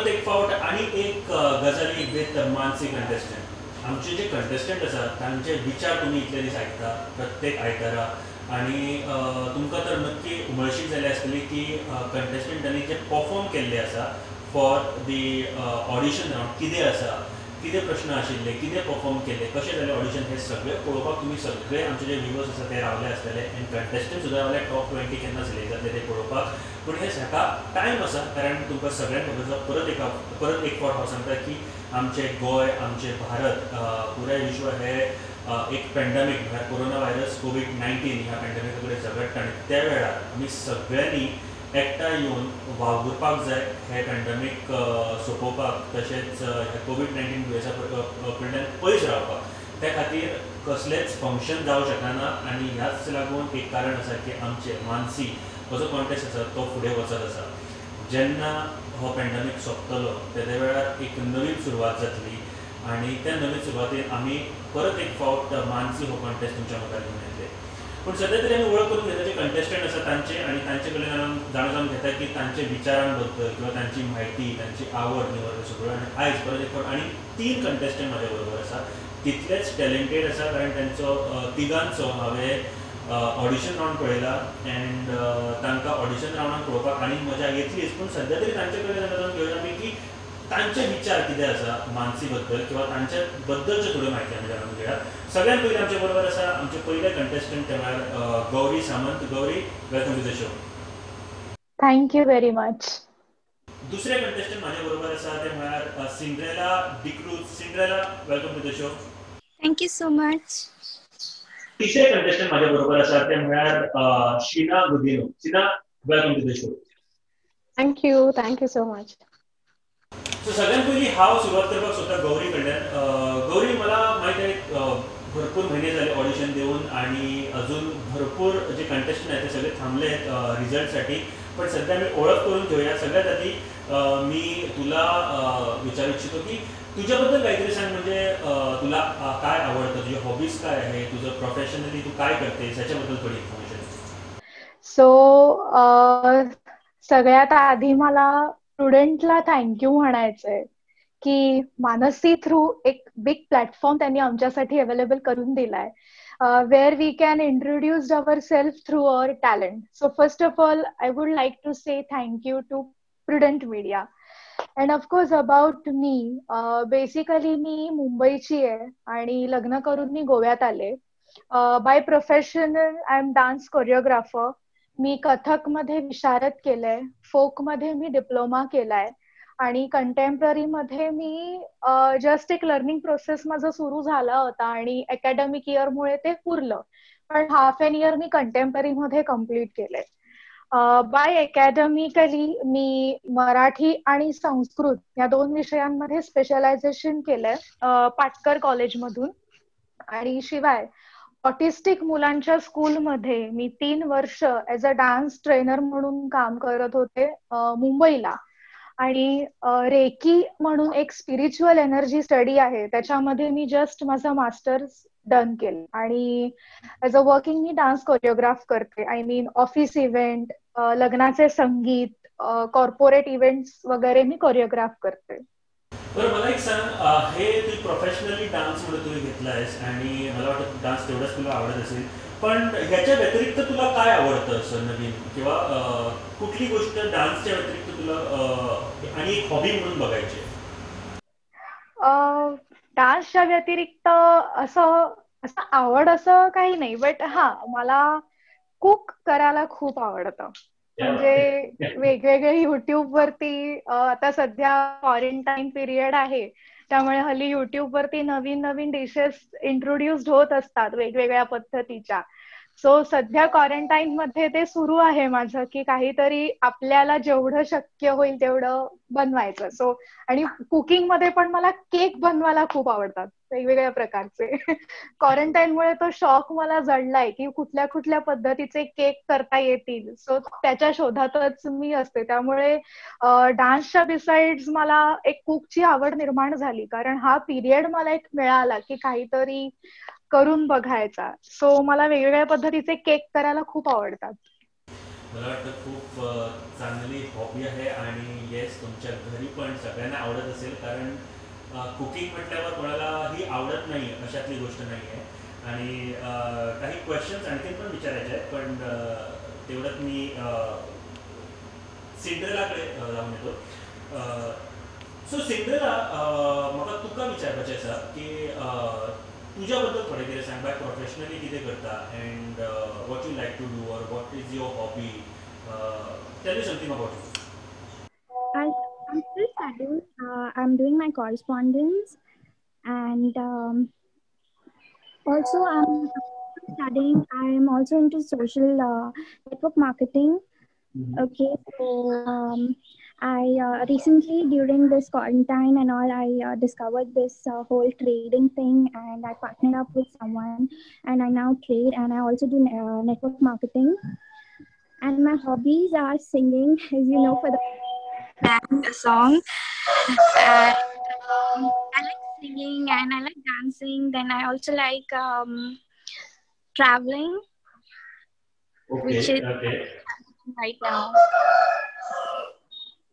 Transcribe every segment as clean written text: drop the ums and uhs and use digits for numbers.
परत एक फावट आनी एक गजाली विथ मानसी कंटेस्टंट. आमचे जे कंटेस्टंट आसा तांचे विचार तुमी इतले दीस आयकता प्रत्येक आयतारा आनी तुमकां तर नक्की उमळशीक जाली आसतली की कंटेस्टंटांनी जे परफॉर्म केल्ले आसा फॉर the audition round कितें आसा, कितें प्रश्न आशिल्ले, कितें परफॉर्म केले, कशें जालें ऑडिशन, हे सगळें पळोवपाक तुमी सगळे आमचे जे व्युवर्स आसा ते रावले आसतले आनी कंटेस्टंट सुद्दां रावले टॉप 20 केन्ना सिलेक्ट जातले ते पळोवपाक. पूण हे हाका टायम आसा कारण तुमकां सगळ्यांक खबर आसा. परत एक फावट हांव सांगता की आमचें गोंय, आमचें भारत, पुराय विश्व हे एक पॅन्डेमीक म्हळ्यार कोरोना व्हायरस कोवीड-19 ह्या पॅन्डेमिका कडेन झगडटा आनी त्या वेळार आमी सगळ्यांनी एकठांय येवन वावुरपाक जाय हे पॅन्डेमीक सोंपोवपाक, तशेंच ह्या कोवीड-19 दुयेंसा कडल्यान पयस रावपाक. त्या खातीर कसलेंच फंक्शन जावं शकना आनी ह्याच लागून एक कारण आसा की आमचे मानसी हो जो कॉन्टेस्ट आसा तो फुडें वचत आसा. जेन्ना हो पॅन्डेमीक सोंपतलो तेदे वेळार एक नवीन सुरवात जातली आनी त्या नवीन सुरवातेन आमी परत एक फावट मानसी हो कॉन्टेस्ट तुमच्या मुखार घेवन येतले. पूण सद्या तरी आमी वळख करून घेता जे कंटेस्टंट आसा तांचे आनी तांचे कडल्यान जाणून जावन घेता की तांचे विचारांबद्दल किंवा तांची म्हायती, तांची आवड निवड सगळ्यो. आनी आयज परत एक फावट आनी 3 कंटेस्टंट म्हाज्या बरोबर आसा, तितलेच टॅलेंटेड आसा कारण तांचो तिगांचो हांवें ऑडिशन रावंड पळयला अँड तांकां ऑडिशन रावंडान पळोवपाक आनी मजा येतलीच. पूण सद्या तरी तांचे कडेन जाणून घेवया आमी की तांचे विचार कितें आसा मानसी बद्दल किंवा तांच्या बद्दलच्यो थोड्यो म्हायती आमी जाणून घेया. सगळ्यांत पयलीं आमचे बरोबर आसा आमचे पयले कंटेस्टंट ते म्हळ्यार Gauri Samant. Gauri, welcome to the show. Thank you very much. दुसरे कंटेस्टंट म्हाज्या बरोबर आसा ते म्हळ्यार Cinderella D'Cruz. Cinderella, welcome to the show. Thank you so much. तिसरे कंटेस्टंट म्हाज्या बरोबर आसा ते म्हळ्यार Sheena Godinho. Sheena, welcome to the show. Thank you, thank you so much. So सगळ्यात पयलीं हांव सुरवात करपाक सोदता गौरी कडल्यान. गौरी, मला माहिती आहे भरपूर महिने झाले ऑडिशन देऊन आणि अजून भरपूर जे कंटेस्टंट आहेत ते सगळे थांबले आहेत रिझल्टसाठी. पण सध्या मी ओळख करून घेऊया. सगळ्यात आधी मी तुला विचारू इच्छितो की तुझ्याबद्दल काहीतरी सांग, म्हणजे तुला काय आवडतं, तुझे हॉबीज काय आहे, तुझं प्रोफेशनली तू काय करतेस याच्याबद्दल थोडी इन्फॉर्मेशन. सो सगळ्यात आधी मला स्टुडंटला thank you म्हणायचंय की मानसी थ्रू एक बिग प्लॅटफॉर्म त्यांनी आमच्यासाठी अवेलेबल करून दिलाय, where we can introduce our self through our talent. So first of all I would like to say thank you to Prudent Media. And of course about me, basically मी मुंबईची आहे आणि लग्न करून मी गोव्यात आले. By professional I am dance choreographer. मी कथकमध्ये विशारद केलंय, फोकमध्ये मी diploma केलाय आणि कंटेम्पररीमध्ये मी जस्ट एक लर्निंग प्रोसेस माझं सुरू झाला होता आणि अकॅडमिक इयरमुळे ते पुरलं, पण हाफ एन इयर मी कंटेम्पररीमध्ये कम्प्लीट केलंय. बाय अकॅडमिकली मी मराठी आणि संस्कृत या 2 विषयांमध्ये स्पेशलायझेशन केलंय पाटकर कॉलेजमधून. आणि शिवाय ऑटिस्टिक मुलांच्या स्कूलमध्ये मी 3 वर्ष ऍज अ डान्स ट्रेनर म्हणून काम करत होते मुंबईला. आणि रेकी म्हणून एक स्पिरिच्युअल एनर्जी स्टडी आहे त्याच्यामध्ये मी जस्ट माझा मास्टर्स डन केलं. आणि as a working me dance choreograph करते. I mean office event, लग्नाचे संगीत, कॉर्पोरेट इव्हेंट्स वगैरे मी कोरिओग्राफ करते. बरं, मला एक सांग, हे तू प्रोफेशनली डान्स म्हणून तुम्ही घेतला आहेस आणि मला वाटतं डान्स तेवढाच तुला आवडत असेल, पण ह्याच्या व्यतिरिक्त तुला काय आवडतं असं नवीन, किंवा कुठली गोष्ट डान्सच्या व्यतिरिक्त तुला आणि एक हॉबी म्हणून बघायची? डान्सच्या व्यतिरिक्त असं असं आवड असं काही नाही, बट हा मला कुक करायला खूप आवडतं. म्हणजे वेगवेगळे युट्यूब वरती, आता सध्या क्वारंटाईन पिरियड आहे त्यामुळे हल्ली युट्यूब वरती नवीन नवीन डिशेस इंट्रोड्युस्ड होत असतात वेगवेगळ्या पद्धतीच्या. सो सध्या क्वारंटाईन मध्ये ते सुरू आहे माझं की काहीतरी आपल्याला जेवढं शक्य होईल तेवढं बनवायचं. सो आणि कुकिंग मध्ये पण मला केक बनवायला खूप आवडतात वेगवेगळ्या प्रकारचे. क्वारंटाईनमुळे तो शॉक मला जडलाय की कुठल्या कुठल्या पद्धतीचे केक करता येतील, सो त्याच्या शोधातच मी असते. त्यामुळे डान्सच्या बिसाइड्स मला एक कुकची आवड निर्माण झाली, कारण हा पिरियड मला एक मिळाला की काहीतरी करून बघायचा. सो मला वेगवेगळ्या पद्धतीचे केक करायला खूप आवडतात. मला वाटतं खूप चांगली हॉबी आहे आणि येस, तुमच्या घरी पण सगळ्यांना आवडत असेल, कारण कुकिंग म्हटल्यावर कोणालाही आवडत नाही अशातली गोष्ट नाही आहे. आणि काही क्वेश्चन्स आणखीन पण विचारायचे आहेत, पण तेवढ्यात मी सिंड्रेलाकडे जाऊन येतो. सो सिंड्रेला, म्हाका तुका विचारपाचें आसा की तुज्या बद्दल थोडें कितें सांग, बाय प्रोफेशनली कितें करता and what you like to do or what is your hobby. Tell me something about you. I'm still studying. I'm doing my correspondence, and also I'm studying. I'm also into social network marketing. Mm-hmm. Okay, so I recently during this quarantine and all, I discovered this whole trading thing, and I partnered up with someone, and I now trade, and I also do network marketing. And my hobbies are singing, as you know, for the band, a song. And I like singing and I like dancing. Then I also like traveling, which is okay. right now.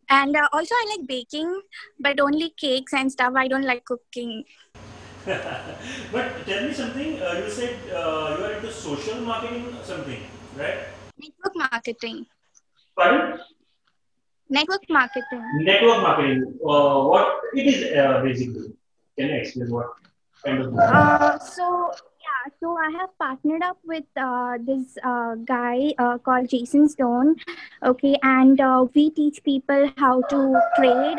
And also I like baking, but only cakes and stuff. I don't like cooking. But tell me something. You said you are into social marketing or something, right? Network marketing. Pardon? Network marketing. Network marketing. What it is basically? Can you explain what kind of? So I have partnered up with this guy called Jason Stone. Okay, and we teach people how to trade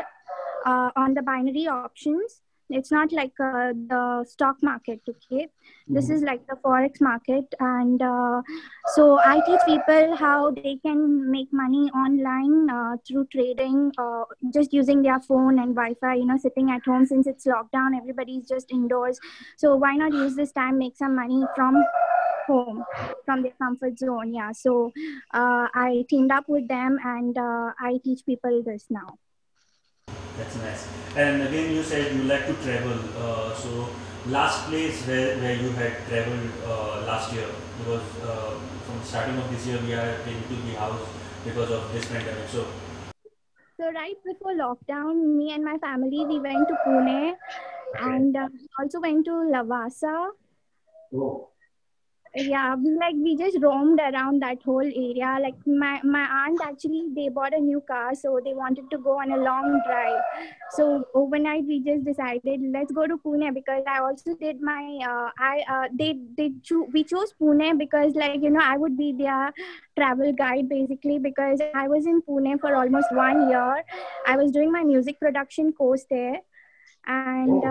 on the binary options. It's not like the stock market, okay? Mm-hmm. This is like the forex market. And so I teach people how they can make money online through trading, just using their phone and Wi-Fi, you know, sitting at home. Since it's lockdown, everybody's just indoors. So why not use this time, make some money from home, from their comfort zone? Yeah, so I teamed up with them and I teach people this now. That's nice. And again, you said you like to travel. So last place where you had traveled last year, because from starting of this year we are into the house because of this pandemic. So right before lockdown, me and my family, we went to Pune, okay. And also went to Lavasa. Oh. Yeah, we just roamed around that whole area. Like my aunt actually, they bought a new car, so they wanted to go on a long drive. So overnight we just decided let's go to Pune, because I also did my we chose Pune because, like, you know, I would be their travel guide basically, because I was in Pune for almost 1 year. I was doing my music production course there. And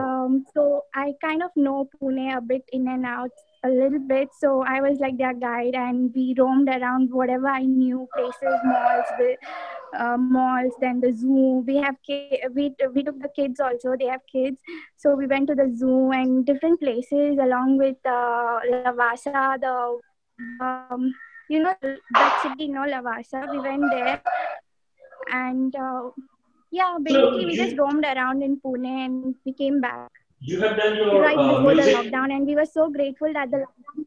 so I kind of know Pune a bit in and out a little bit. So I was like their guide, and we roamed around whatever I knew, places, malls, then the zoo. We took the kids also. They have kids. So we went to the zoo and different places along with Lavasa, the, you know, that city, no, Lavasa. We went there and... yeah, basically we just roamed around in Pune and we came back. You have done your right before music... the lockdown, and we were so grateful that the lockdown.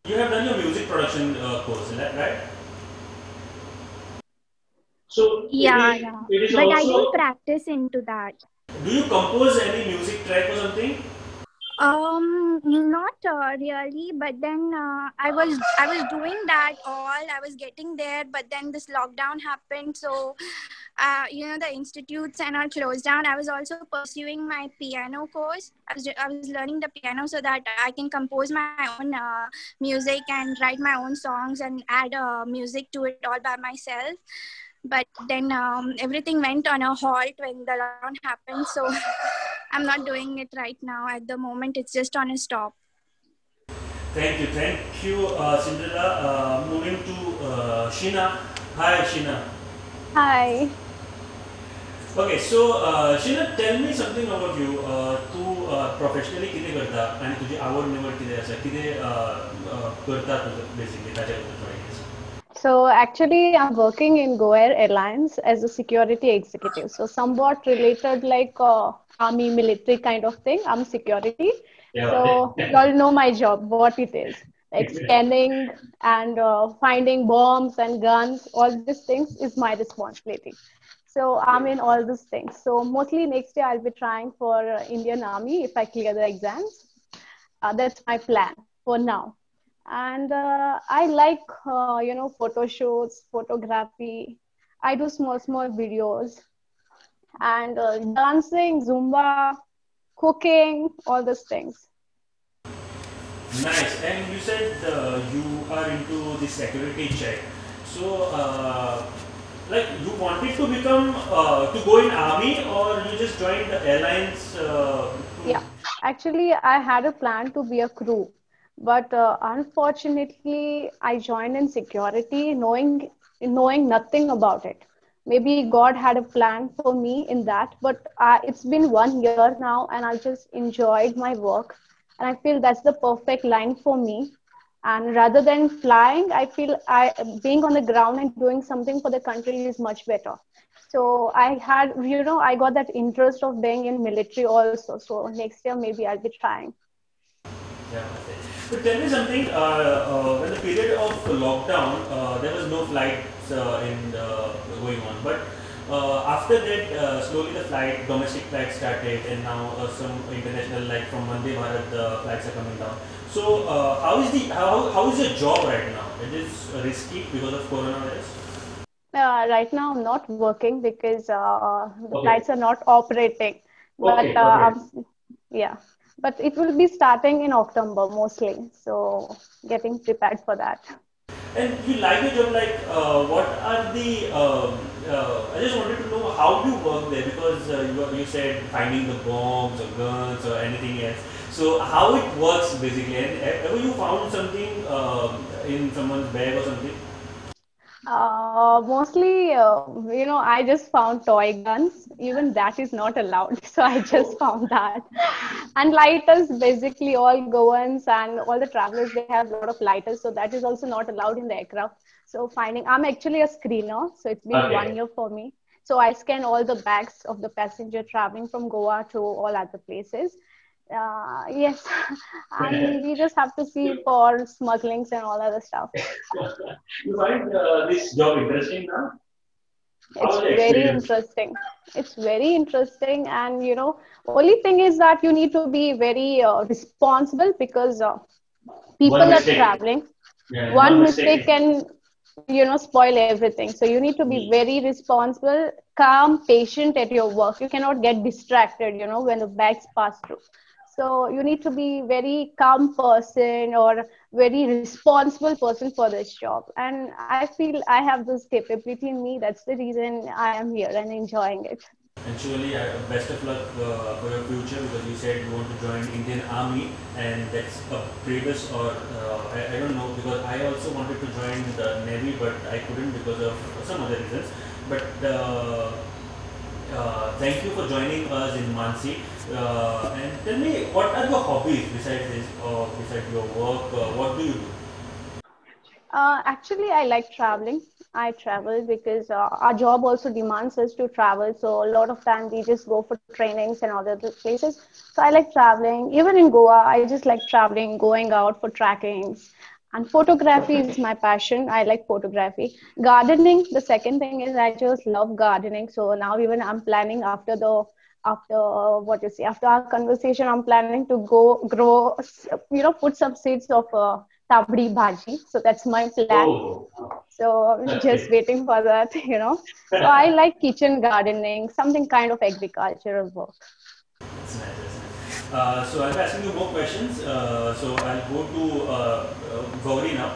You have done your music production course, is that right? So yeah, it is but also... I didn't practice into that. Do you compose any music track or something? Not really, but then I was doing that all. I was getting there, but then this lockdown happened, so you know, the institutes and all closed down. I was also pursuing my piano course. I was learning the piano so that I can compose my own music and write my own songs and add music to it all by myself. But then everything went on a halt when the lockdown happened. So I'm not doing it right now. At the moment, it's just on a stop. Thank you. Thank you, Cinderella. Moving to Sheena. Hi, Sheena. Hi. Okay, so Sheena, tell me something about you. तू professionally कितें करता आनी तुजी आवड निवड कितें आसा, कितें करता तूं बेसिकली ताच्या बद्दल थोडें कितें. So actually, I'm working in GoAir Airlines as a security executive. So somewhat related like army, military kind of thing. I'm security. Yeah. So you all know my job, what it is. Like scanning and finding bombs and guns, all these things is my responsibility. So I'm in all these things. So mostly next year I'll be trying for Indian Army if I clear the exams. That's my plan for now. And I like, photo shoots, photography. I do small, small videos and dancing, Zumba, cooking, all those things. Nice. And you said you are into the security check. So, like you wanted to become, to go in army, or you just joined the airlines? Yeah, actually I had a plan to be a crew, but unfortunately I joined in security knowing nothing about it. Maybe God had a plan for me in that, but it's been 1 year now and I just enjoyed my work. And I feel that's the perfect line for me. And rather than flying, I feel being on the ground and doing something for the country is much better. So I had, I got that interest of being in military also. So next year, maybe I'll be trying. Yeah. But tell me something, when the period of lockdown, there was no flights going on. But after that, slowly the domestic flights started, and now some international, like from Vande Bharat, flights are coming down. So how is your job right now? It is risky because of coronavirus? Right now I'm not working because the flights are not operating. But yeah, but it will be starting in October mostly. So getting prepared for that. And you like your job, like what are the, I just wanted to know how you work there, because you said finding the bombs or guns or anything else. So how it works basically, and ever you found something in someone's bag or something? Mostly, I just found toy guns. Even that is not allowed. So I just found that. And lighters, basically all Goans and all the travelers, they have a lot of lighters. So that is also not allowed in the aircraft. So I'm actually a screener. So it's been 1 year for me. So I scan all the bags of the passenger traveling from Goa to all other places. Yes, and we just have to see for smugglings and all other stuff. You find this job interesting now? It's very interesting. It's very interesting, and only thing is that you need to be very responsible because people are traveling. Yeah, one mistake can spoil everything. So you need to be very responsible, calm, patient at your work. You cannot get distracted, when the bags pass through. So you need to be very calm person or very responsible person for this job. And I feel I have this capability in me. That's the reason I am here and enjoying it. And surely, best of luck for your future, because you said you want to join Indian Army, and that's a previous or I don't know, because I also wanted to join the Navy, but I couldn't because of some other reasons. But thank you for joining us in Mansi. And tell me, what are your hobbies besides this, or besides your work? What do you do? Actually, I like traveling. I travel because our job also demands us to travel. So a lot of time we just go for trainings and other places. So I like traveling. Even in Goa, I just like traveling, going out for trackings. And photography is my passion. I like photography. Gardening, the second thing is I just love gardening. So now even I'm planning after our conversation, I'm planning to go grow, put some seeds of tabdi bhaji. So that's my plan. Oh. So I'm just waiting for that, So I like kitchen gardening, something kind of agricultural work. That's nice. That's nice. So I'll be asking you more questions. So I'll go to Gauri now.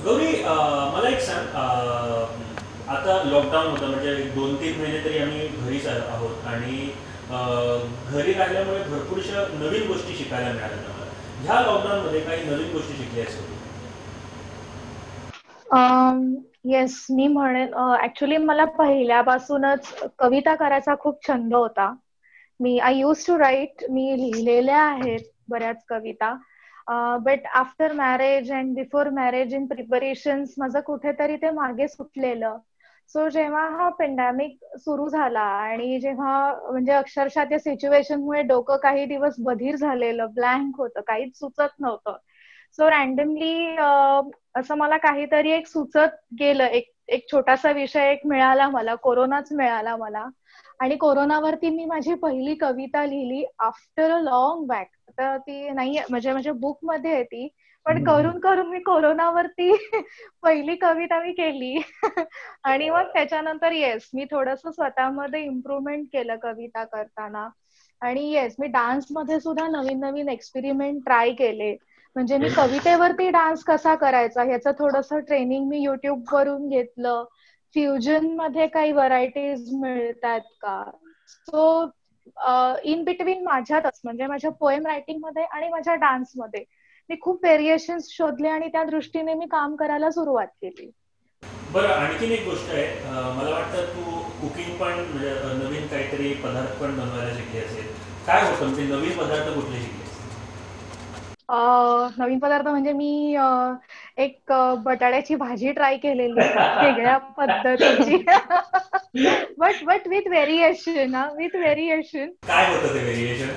Gauri, मला एक सांग, आता lockdown होतं, म्हणजे 2-3 महिने तरी आम्ही घरीच आहोत आणि घरी राहिल्यामुळे भरपूरशा नवीन गोष्टी शिकायला मिळाल्या आम्हाला. ह्या लॉकडाऊनमध्ये काही नवीन गोष्टी शिकल्या आहेस का? येस, मी म्हणेन ऍक्च्युली मला पहिल्यापासूनच कविता करायचा खूप छंद होता. मी I use to right, मी लिहिलेल्या आहेत बऱ्याच कविता. But after marriage and before marriage in preparations माझं कुठेतरी ते मागे सुटलेलं. सो जेव्हा हा पेंडॅमिक सुरू झाला आणि जेव्हा म्हणजे अक्षरशः त्या सिच्युएशनमुळे डोकं काही दिवस बधीर झालेलं, ब्लँक होतं, काहीच सुचत नव्हतं. सो रॅन्डमली असं मला काहीतरी एक सुचत गेलं, एक छोटासा विषय एक मिळाला मला, कोरोनाच मिळाला मला. आणि कोरोनावरती मी माझी पहिली कविता लिहिली आफ्टर अ लॉंग बॅक. तर ती नाही म्हणजे माझ्या बुक मध्ये आहे ती, पण करून करून मी कोरोनावरती पहिली कविता मी केली. आणि मग त्याच्यानंतर येस मी थोडस स्वतःमध्ये इम्प्रुव्हमेंट केलं कविता करताना. आणि येस मी डान्स मध्ये सुद्धा नवीन नवीन एक्सपेरिमेंट ट्राय केले. म्हणजे मी कवितेवरती डान्स कसा करायचा ह्याचं थोडंसं ट्रेनिंग मी युट्यूब वरून घेतलं. फ्युजन मध्ये काही व्हरायटीज मिळतात का, सो इन बिटवीन माझ्यातच म्हणजे माझ्या पोएम रायटिंग मध्ये आणि माझ्या डान्स मध्ये मी खूप व्हेरिएशन्स शोधले आणि त्या दृष्टीने मी काम करायला सुरुवात केली. बरं, आणखीन एक गोष्ट आहे, मला वाटतं तू कुकिंग पण म्हणजे नवीन काहीतरी पदार्थ पण बनवायला शिकली असेल. काय होतं म्हणजे नवीन पदार्थ कुठले शिकले? नवीन पदार्थ म्हणजे मी एक बटाट्याची भाजी ट्राय केलेली वेगळ्या पद्धतीची, but with variation. With variation. काय होतं ते व्हेरिएशन?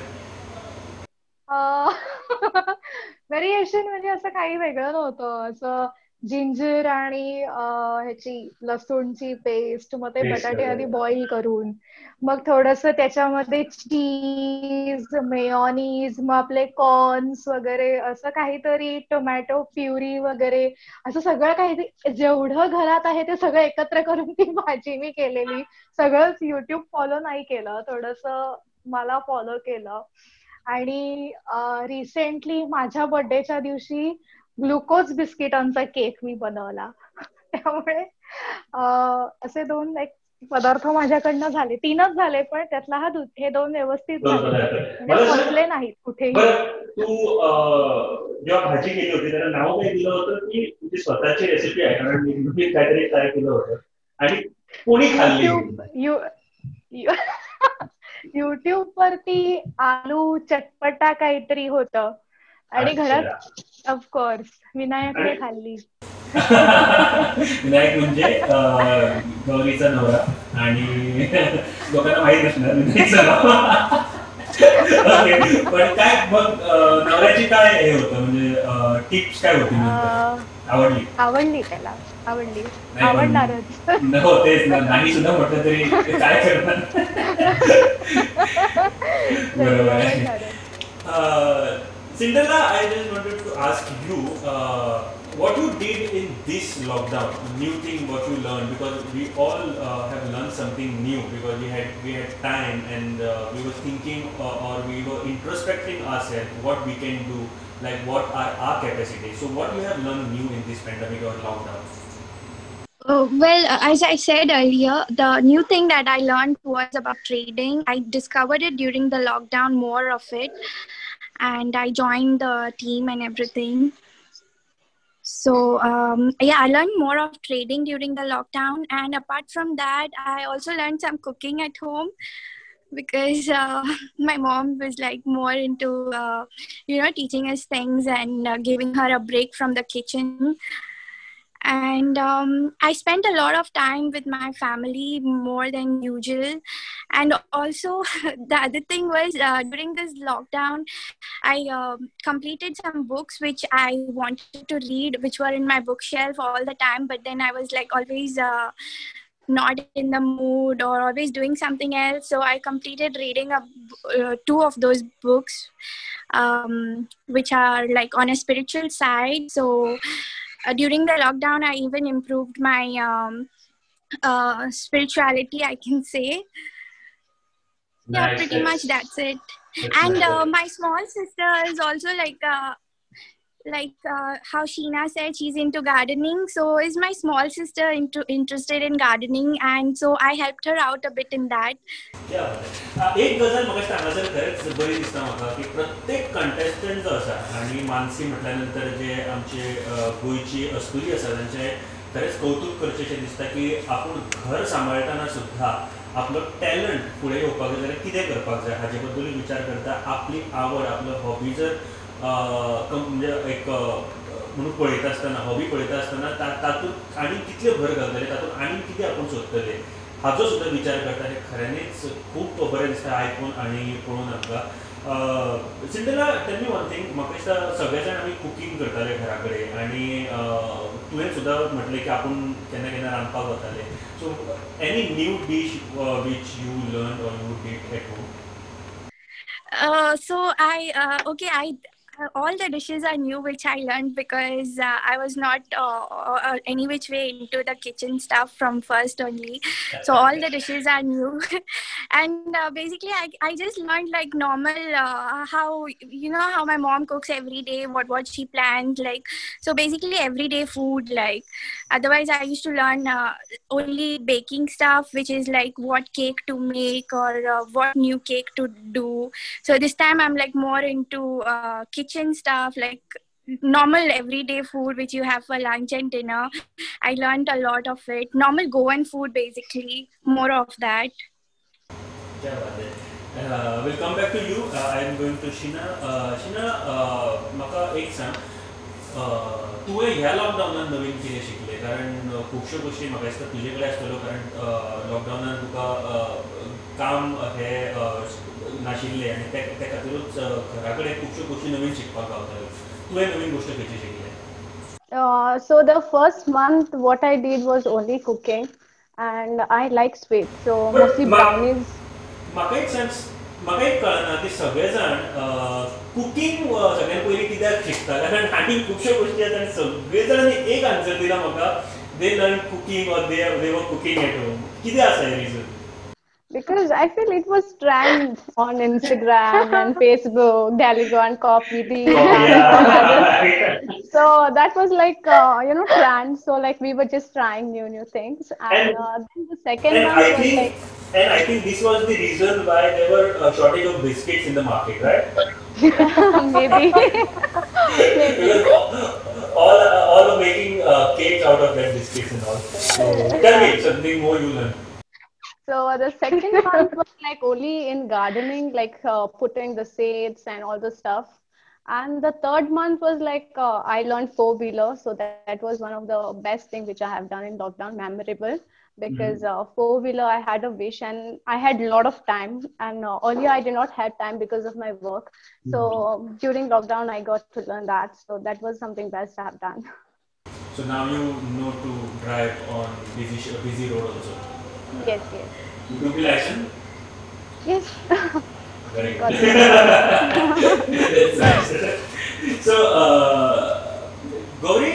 व्हेरिएशन म्हणजे असं काही वेगळं नव्हतं, असं जिंजर आणि ह्याची लसूणची पेस्ट, मग ते बटाटे आधी बॉईल करून मग थोडस त्याच्यामध्ये चीज, मेयोनीज, मग आपले कॉर्न्स वगैरे असं काहीतरी, टोमॅटो प्युरी वगैरे असं सगळं काही जेवढं घरात आहे ते सगळं एकत्र करून ती भाजी मी केलेली. सगळंच युट्यूब फॉलो नाही केलं, थोडस मला फॉलो केलं. आणि रिसेंटली माझ्या बर्थडेच्या दिवशी ग्लुकोज बिस्किटांचा केक मी बनवला. त्यामुळे असे दोन एक पदार्थ माझ्याकडनं झाले, तीनच झाले, पण त्यातला हा हे दोन व्यवस्थित झाले, म्हणजे फसले नाहीत कुठेही. तू जेव्हा भाजी केली होती त्याला नाव काय दिलं होतं की तुझी स्वतःची रेसिपी आहे, कारण मी काहीतरी ट्राय केलं होतं आणि कोणी खाल्ली? युट्यूब वरती आलू चटपटा काहीतरी होतं आणि घरात ऑफकोर्स विनायकने खाल्ली. विनायक म्हणजे गौरीचा नवरा, आणि लोकांना माहित असणार विनायकचं नाव. पण काय मग नवऱ्याची काय हे होतं म्हणजे टिप्स काय होती? आवडली? आवडली त्याला, आवडली, आवडणारच. हो तेच ना, नाही सुद्धा म्हटलं तरी काय करणार. बरोबर आहे. Cinderella, I just wanted to ask you what you did in this lockdown, new thing what you learned, because we all have learned something new because we had time and we were thinking or we were introspecting ourselves what we can do, like what are our capacities. So what you have learned new in this pandemic or lockdown? Well, as I said earlier, the new thing that I learned was about trading. I discovered it during the lockdown, more of it, and I joined the team and everything. So, yeah, I learned more of trading during the lockdown. And apart from that, I also learned some cooking at home because my mom was like more into, teaching us things and giving her a break from the kitchen. And I spent a lot of time with my family more than usual. And also the other thing was during this lockdown, I completed some books which I wanted to read, which were in my bookshelf all the time. But then I was like always not in the mood or always doing something else. So I completed reading two of those books, which are like on a spiritual side. So during the lockdown, I even improved my spirituality, I can say. Nice. Yeah, pretty much that's it. And nice. My small sister is also like how Sheena said, she's into gardening. So is my small sister interested in gardening, and so I helped her out a bit in that. Yeah. एक गजाल म्हाका हांगासर खरेंच बरी दिसता म्हाका की प्रत्येक कंटेस्टंट जो आसा आनी मानसी म्हटल्या नंतर जे आमचे गोंयची अस्तुरी आसा तांचे खरेंच कौतुक करचें दिसता की आपूण घर सांबाळटना सुद्दां आपलो टॅलंट फुडें येवपाक जाय जाल्यार कितें करपाक जाय हाजे बद्दलूय विचार करता. आपली आवड, आपलो हॉबी जर म्हणजे एक म्हणून पळयता आसतना, हॉबी पळयता आसतना तातूंत आनी कितले भर घालतले, तातूंत आनी कितें आपूण सोदतले हाचो सुद्दां विचार करता. हें खऱ्यांनीच खूब बरें दिसता आयकून आनी पळोवन आमकां. Cinderella, tell me one thing. म्हाका दिसता सगळे जाण आमी कुकींग करताले घरा कडेन आनी तुवें सुद्दां म्हटलें की आपूण केन्ना केन्ना रांदपाक वताले. So any new dish which you learn or you did at home? So I okay I all the dishes are new which I learned because I was not any which way into the kitchen stuff from first only. So all the dishes are new. And basically I just learned like normal how, you know, how my mom cooks every day, what she planned, like, so basically everyday food. Like otherwise I used to learn only baking stuff, which is like what cake to make or what new cake to do. So this time I'm like more into kitchen stuff, like normal everyday food which you have for lunch and dinner. I learned a lot of it. Normal Goan food, basically, more of that. We'll come back to you. I am going to Sheena. Sheena, म्हाका एक सांग, तुवें ह्या लॉकडावनान नवीन कितें शिकलें? कारण खुबश्यो गोश्टी म्हाका दिसता तुजे कडेन आसतल्यो, कारण लॉकडावनान तुका काम हें नाशिल्लें आनी ते खातीरूच घरा कडेन खुबश्यो गोश्टी नवीन शिकपाक गावताल्यो. तुवें नवीन गोश्ट खंयची शिकलें? So the first month what I did was only cooking, and I like sweets, so mostly brownies. म्हाका एक सांग, म्हाका एक कळना की सगळे जाण कुकींग सगळ्यात पयलीं कित्याक शिकता? कारण आनी खुबश्यो गोश्टी आसा आनी सगळे जाणांनी एक आन्सर दिला म्हाका, they learn cooking or they were cooking at home. कितें आसा हें reason? Because I feel it was trend on Instagram and Facebook, Daligon, copy the. So that was like, you know, trend. So like we were just trying new things. And then the second and one I was think, like... And I think this was the reason why there were a shortage of biscuits in the market, right? Maybe. Maybe. Because all are making cakes out of that biscuits and all. So tell me something more you learned. So the second month was like only in gardening, like putting the seeds and all the stuff. And the third month was like I learned four-wheeler. So that was one of the best things which I have done in lockdown, memorable. Because four-wheeler, I had a wish and I had a lot of time. And earlier I did not have time because of my work. So during lockdown, I got to learn that. So that was something best I have done. So now you know to drive on busy road also. Yes, yes. You took the license? Yes. Very good. That's nice. So, Gauri,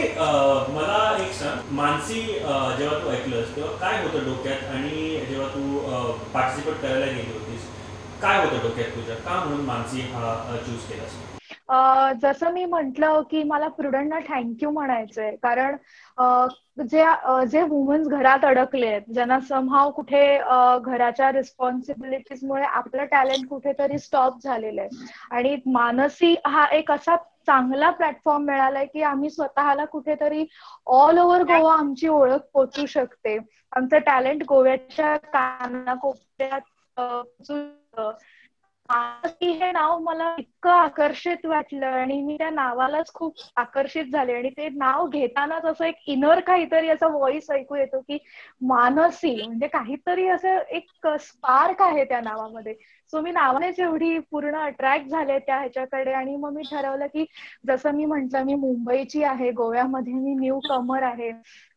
मला एक सांग, मानसी जेव्हा तू ऐकलंस तेव्हा काय होतं डोक्यात, आणि जेव्हा तू पार्टिसिपेट करायला गेली होतीस काय होतं डोक्यात तुझ्या, का म्हणून मानसी हा चूज केलास? जसं मी म्हटलं की मला प्रुडंटना thank you म्हणायचंय, कारण जे जे वुमन्स घरात अडकले आहेत, ज्यांना समहाव कुठे घराच्या रिस्पॉन्सिबिलिटीजमुळे आपलं टॅलेंट कुठेतरी स्टॉप झालेलं आहे, आणि मानसी हा एक असा चांगला प्लॅटफॉर्म मिळालाय की आम्ही स्वतःला कुठेतरी ऑल ओव्हर गोवा आमची ओळख पोचू शकते, आमचं टॅलेंट गोव्याच्या कानाकोपऱ्यात पोचू शकतं. मानसी हे नाव मला इतकं आकर्षित वाटलं आणि मी त्या नावालाच खूप आकर्षित झाले, आणि ते नाव घेतानाच असं एक इनर काहीतरी असा व्हॉइस ऐकू येतो की मानसी म्हणजे काहीतरी असं एक स्पार्क आहे त्या नावामध्ये. सो मी नावानेच एवढी पूर्ण अट्रॅक्ट झाले त्या ह्याच्याकडे. आणि मग मी ठरवलं की जसं मी म्हंटल मी मुंबईची आहे, गोव्यामध्ये मी न्यू कमर आहे,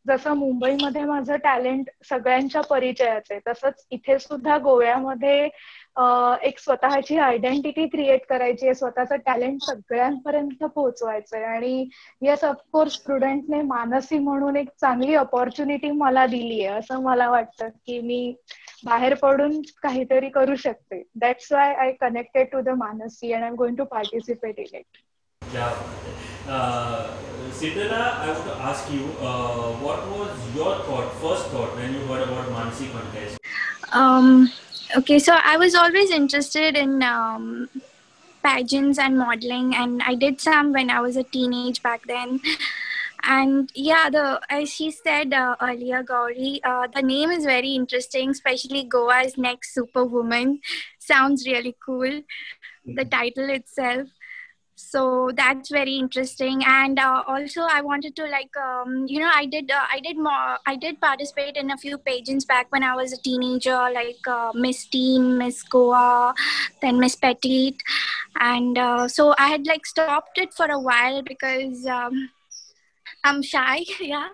जसं मुंबईमध्ये माझं टॅलेंट सगळ्यांच्या परिचयाचं आहे तसंच इथे सुद्धा गोव्यामध्ये एक स्वतःची आयडेंटिटी क्रिएट करायची आहे, स्वतःचं टॅलेंट सगळ्यांपर्यंत पोहोचवायचंय. आणि येस, ऑफकोर्स प्रुडंटने मानसी म्हणून एक चांगली अपॉर्च्युनिटी मला दिली आहे असं मला वाटतं की मी बाहेर पडून काहीतरी करू शकते. That's why I connected to the Manasi and I am going to participate in it. Yeah. Cinderella, I want to ask you, what was your first thought when you heard about Manasi contest? Okay, so I was always interested in pageants and modeling, and I did some when I was a teenage back then. And yeah, as she said earlier, Gauri, the name is very interesting, especially Goa's Next Superwoman. Sounds really cool, the title itself. So that's very interesting. And also I wanted to like, you know, I did participate in a few pageants back when I was a teenager, like Miss Teen, Miss Goa, then Miss Petite. And so I had like stopped it for a while because I'm shy, yeah.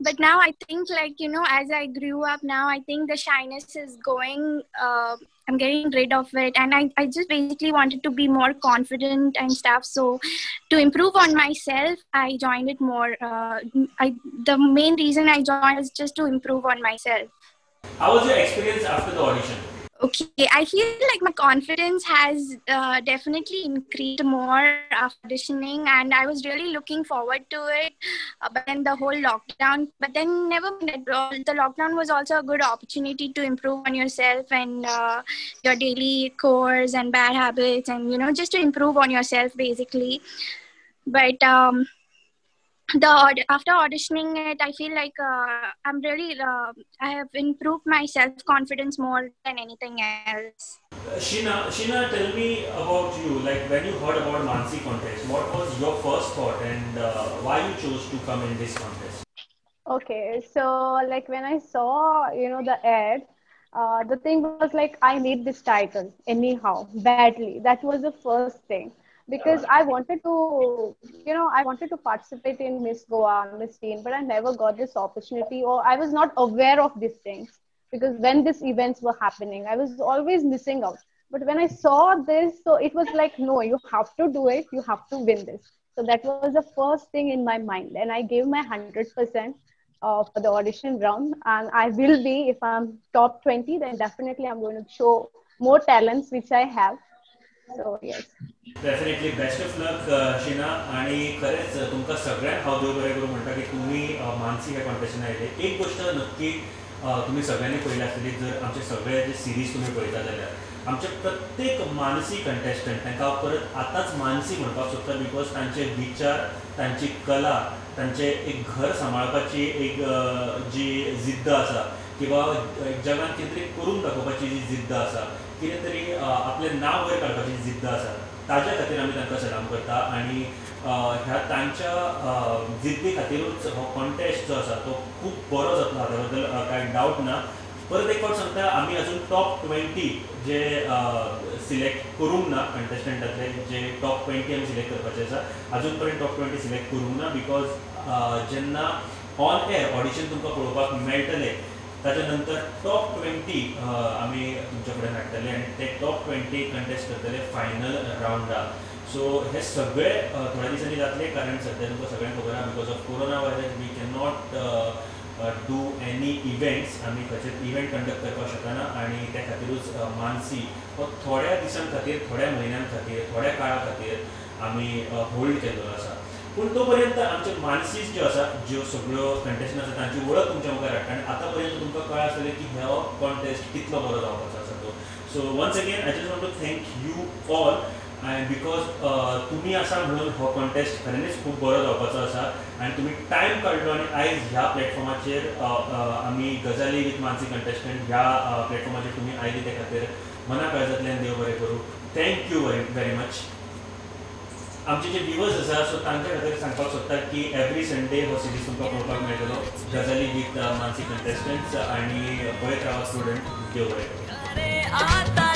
But now I think, like, you know, as I grew up now, I think the shyness is going, I'm getting rid of it. And I just basically wanted to be more confident and stuff. So to improve on myself, I joined it more. The main reason I joined is just to improve on myself. How was your experience after the audition? Okay, I feel like my confidence has definitely increased more after auditioning, and I was really looking forward to it. But then the whole lockdown, but then never mind, the lockdown was also a good opportunity to improve on yourself and your daily chores and bad habits, and, you know, just to improve on yourself basically. But after auditioning it, I feel like I'm really, I have improved my self-confidence more than anything else. Sheena, tell me about you. Like, when you heard about Manasi contest, what was your first thought and why you chose to come in this contest? Okay, so like when I saw, you know, the ad, the thing was like, I need this title anyhow, badly. That was the first thing. Because I wanted to, you know, I wanted to participate in Miss Goa, Miss Teen, but I never got this opportunity, or I was not aware of these things, because when these events were happening, I was always missing out. But when I saw this, so it was like, no, you have to do it. You have to win this. So that was the first thing in my mind. And I gave my 100% for the audition round. And I will be, if I'm top 20, then definitely I'm going to show more talents, which I have. So, yes. Definitely best of luck, Sheena. आणि खरेंच तुमकां सगळ्यांक हांव देव बरें करूं म्हणटा की तुमी मानसी ह्या कॉन्टेस्टान आयले. एक गोश्ट नक्की तुमी सगळ्यांनी पळयल्या आसतली, जर आमचे सगळे जे सिरीज तुमी पळयता जाल्यार आमचे प्रत्येक मानसी कंटेस्टंट तांकां हांव परत आतांच मानसी म्हणपाक सोदता, because तांचे विचार, तांची कला, तांचे एक घर सांबाळपाची एक जी जिद्द आसा किंवा जगान कितें तरी करून दाखोवपाची जी जिद्द आसा, कितें तरी आपलें नांव वयर काडपाची जिद्द आसा, ताज्या खातीर आमी तांकां सलाम करता. आनी ह्या तांच्या जिद्दी खातीरूच हो कॉन्टेस्ट जो आसा तो खूब बरो जातलो, हाज्या बद्दल कांय डावट ना. परत एक फावट सांगता, आमी अजून टॉप 20 जे सिलेक्ट करूंक ना, कंटेस्टंटांतले जे टॉप 20 आमी सिलेक्ट करपाचे आसा, अजून पर्यंत टॉप 20 सिलेक्ट करूंक ना, because जेन्ना ऑन एअर ऑडिशन तुमकां पळोवपाक मेळटलें ताच्या नंतर टॉप 20 आमी तुमच्या फुडें हाडटले आनी ते टॉप 20 कंटेस्ट करतले फायनल रावंडाक. सो हे सगळे थोड्या दिसांनी जातले, कारण सद्या तुमकां सगळ्यांक खबर आहा, because of corona virus we can not do any events, आमी खंयचेच इव्हेंट कंडक्ट करपाक शकना आनी त्या खातीरूच मानसी हो थोड्या दिसां खातीर, थोड्या म्हयन्यां खातीर, थोड्या काळा खातीर आमी होल्ड केल्लो आसा. पूण तो पर्यंत आमचे मानसीस ज्यो आसा, ज्यो सगळ्यो कंटेस्टंट आसा तांची वळख तुमच्या मुखार हाडटा आनी आतां पर्यंत तुमकां कळ्ळां आसतलें की हो कॉन्टेस्ट कितलो बरो जावपाचो आसा तो. So once again I just want to thank you all, and because तुमी आसा म्हणून हो कॉन्टेस्ट खऱ्यांनीच खूब बरो जावपाचो आसा आनी तुमी टायम काडलो आनी आयज ह्या प्लॅटफॉर्माचेर आमी गजाली विथ मानसी कंटेस्टंट ह्या प्लॅटफॉर्माचेर तुमी आयली, ते खातीर मना काळजांतल्यान देव बरें करूं. Thank you very very much. आमचे जे व्युवर्स आसा सो तांच्या खातीर सांगपाक सोदता की एवरी संडे हो सिरीज तुमकां पळोवपाक मेळटलो, गजाली विथ मानसी कंटेस्टंट्स, आनी पळयत रावा स्टुडंट. देव बरें करूं.